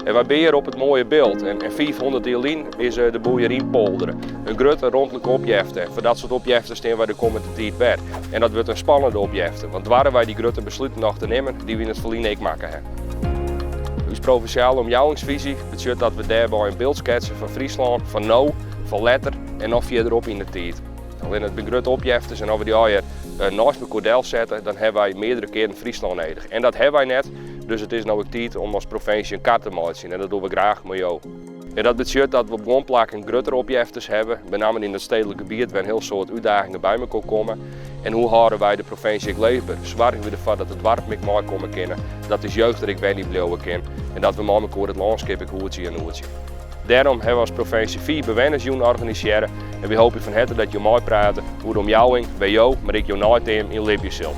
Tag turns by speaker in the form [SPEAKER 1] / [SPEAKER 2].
[SPEAKER 1] En wy binne hjir op it moaie Bilt en 500 jier lyn is de boel hjir ynpoldere. In grutte romtlike opjefte en foar dat soart opjeften stean wy de kommende tiid wer. En dat wurdt in spannende opjefte, want doarre wy dy grutte besluten noch te nimmen dy't wy yn it ferline ek makke ha. Us provinsjale omjouwingsfisy betsjut dat we dêrby in byld sketse fan Fryslân fan no, fan letter en noch fierderop yn de tiid. Allinne it binne grutte opjeftes en as we dy allegear neist mekoar delsette, dan hawwe wy meardere kearen Fryslân nedich. En dat hawwe wy net, dus it is no ek tiid om as provinsje in kar te meitsjen en dat dogge we graach mei jo. En dat betsjut dat we op guon plakken gruttere opjeftes hawwe, benammen yn it stedelik gebiet wêr in hiel soad útdagingen by mekoar komme. En hoe hâlde wy de provinsje ek leefber? Soargje we derfoar dat de doarpen ek meikomme kinne, dat ús jeugd der ek wenje bliuwe kin en dat we mei mekoar it lânskip ek hoedzje en hoedzje. Dêrom hawwe we as provinsje fiif bewennersjûnen organisearre en wy hoopje fan herte dat jo meiprate oer de omjouwing wêr jo, mar ek jo neiteam yn libje sil.